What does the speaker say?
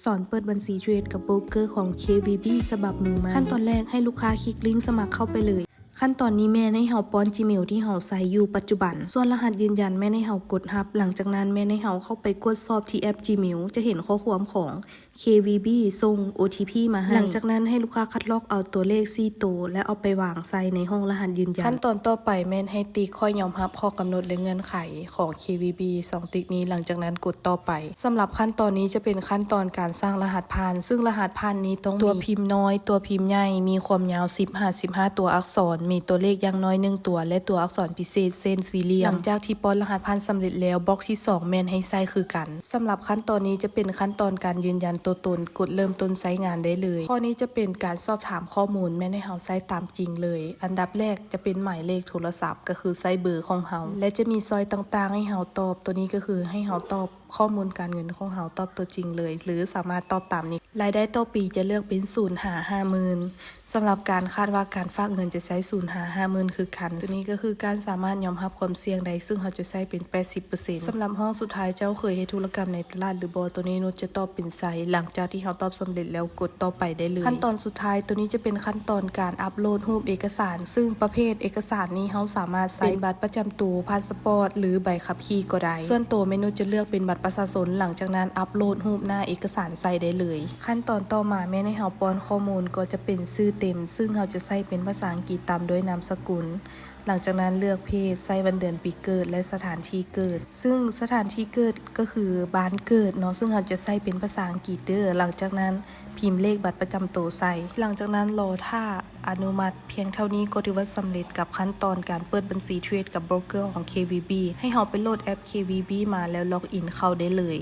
ສອນເປີດບັນຊີເທຣດກັບໂບຣກເກີຂອງ ເຄວີບີ ສະບັບມືໃໝ່. ຂັ້ນຕອນແລກໃຫ້ລູກຄ້າຄລິກລິ້ງສະໝັກເຂົ້າໄປເລີຍ. ຂັ້ນຕອນນີ້ແມ່ນໃຫ້ເຮົາປ້ອນ Gmail ທີ່ເຮົາໃຊ້ຢູ່ປັດຈຸບັນ. ສ່ວນລະຫັດຢືນຢັນແມ່ນໃຫ້ເຮົາກົດຮັບ. ຫຼັງຈາກນັ້ນແມ່ນໃຫ້ເຮົາເຂົ້າໄປກວດສອບທີ່ແອັບ Gmail ຈະເຫັນຂໍ້ຄວາມຂອງ ເຄວີບີ ສົ່ງ ໂອ ທີ ພີ ມາໃຫ້. ຫຼັງຈາກນັ້ນໃຫ້ລູກຄ້າຄັດລອກເອົາຕົວເລກສີ່ໂຕ ແລະ ເອົາໄປວາງໃສ່ໃນຫ້ອງລະຫັດຢືນຢັນ. ຂັ້ນຕອນຕໍ່ໄປແມ່ນໃຫ້ຕິກ ຂ້ອຍຍອມຮັບຂໍ້ກຳນົດ ແລະ ເງື່ອນໄຂຂອງ ເຄວີບີ ສອງຕິກນີ້. ຫຼັງຈາກນັ້ນກົດຕໍ່ໄປ. ສຳລັບຂັ້ນຕອນນີ້ຈະເປັນຂັ້ນຕອນການສ້າງລະຫັດຜ່ານ, ຊຶ່ງລະຫັດຜ່ານນີ້ຕ້ອງມີຕົວພິມນ້ອຍ, ຕົວພິມໃຫຍ່, ມີຄວາມຍາວສິບຫາສິບຫ້າຕົວອັກສອນ, ມີຕົວເລກຢ່າງໜ້ອຍໜຶ່ງຕົວ ແລະ ຕົວອັກສອນພິເສດເຊັ່ນສີ່ຫຼ່ຽມ. ຫຼັງຈາກທີ່ປ້ອນລະຫັດຜ່ານສຳເລັດແລ້ວ, ບລັອກທີສອງແມ່ນໃຫ້ໃຊ້ຄືກັນ. ສຳລັບຂັ້ນຕອນນີ້ຈະເປັນຂັ້ນຕອນການຢືນຢັນຕົວຕົນ, ກົດເລີ່ມຕົ້ນໃຊ້ງານໄດ້ເລີຍ. ຂໍ້ນີ້ຈະເປັນການສອບຖາມຂໍ້ມູນ, ແມ່ນໃຫ້ເຮົາໃສ່ຕາມຈິງເລີຍ. ອັນດັບແລກຈະເປັນໝາຍເລກໂທລະສັບ, ກໍຄືໃສ່ເບີຂອງເຮົາ ແລະ ຈະມີຊ້ອຍຕ່າງໆໃຫ້ເຮົາຕອບ. ຕົວນີ້ກໍຄືໃຫ້ເຮົາຕອບ ຂໍ້ມູນການເງິນຂອງເຮົາຕອບຕົວຈິງເລີຍ ຫຼື ສາມາດຕອບຕາມນີ້. ລາຍໄດ້ຕໍ່ປີຈະເລືອກເປັນສູນຫາຫ້າໝື່ນ. ສຳລັບການຄາດວ່າການຝາກເງິນຈະໃຊ້ສູນຫາຫ້າໝື່ນຄືກັນ. ຕົວນີ້ກໍຄືການສາມາດຍອມຮັບຄວາມສ່ຽງໄດ້, ຊຶ່ງເຮົາຈະໃຊ້ເປັນແປດສິບເປີເຊັນ. ສຳລັບຫ້ອງສຸດທ້າຍ, ເຈົ້າເຄີຍເຮັດທຸລະກຳໃນຕະຫຼາດຫຼືບໍ່? ຕົວນີ້ນຸດຈະຕອບເປັນໃຊ່. ຫຼັງຈາກທີ່ເຮົາຕອບສຳເລັດແລ້ວ, ກົດຕໍ່ໄປໄດ້ເລີຍ. ຂັ້ນຕອນສຸດທ້າຍ, ຕົວນີ້ຈະເປັນຂັ້ນຕອນການອັບໂຫຼດຮູບເອກະສານ, ຊຶ່ງປະເພດເອກະສານນີ້ເຮົາສາມາດໃຊ້ເປັນບັດປະຈຳໂຕ, ພາສປອດ ຫຼື ໃບຂັບຂີ່ກໍໄດ້. ສ່ວນໂຕແມ່ນຸດຈະເລືອກເປັນບັດປະຊາຊົນ, ຫຼັງຈາກນັ້ນອັບໂຫຼດຮູບໜ້າເອກະສານໃສ່ໄດ້ເລີຍ. ຂັ້ນຕອນຕໍ່ມາແມ່ນໃຫ້ເຮົາປ້ອນຂໍ້ມູນ, ກໍຈະເປັນຊື່ເຕັມ, ຊຶ່ງເຮົາຈະໃສ່ເປັນພາສາອັງກິດຕາມດ້ວຍນາມສະກຸນ. ຫຼັງຈາກນັ້ນເລືອກເພດ, ໃສ່ວັນເດືອນປີເກີດ ແລະ ສະຖານທີ່ເກີດ, ຊຶ່ງສະຖານທີ່ເກີດກໍຄືບ້ານເກີດເນາະ, ຊຶ່ງເຮົາຈະໃສ່ເປັນພາສາອັງກິດເດີ. ຫຼັງຈາກນັ້ນພິມເລກບັດປະຈຳໂຕໃສ່. ຫຼັງຈາກນັ້ນລໍຖ້າອະນຸມັດ. ພຽງເທົ່ານີ້ກໍຖືວ່າສຳເລັດກັບຂັ້ນຕອນການເປີດບັນຊີເທຣດກັບໂບຣກເກີຂອງ ເຄວີບີ. ໃຫ້ເຮົາໄປໂຫຼດແອັບ ເຄວີບີ ມາ ແລ້ວລັອກອິນເຂົ້າໄດ້ເລີຍ.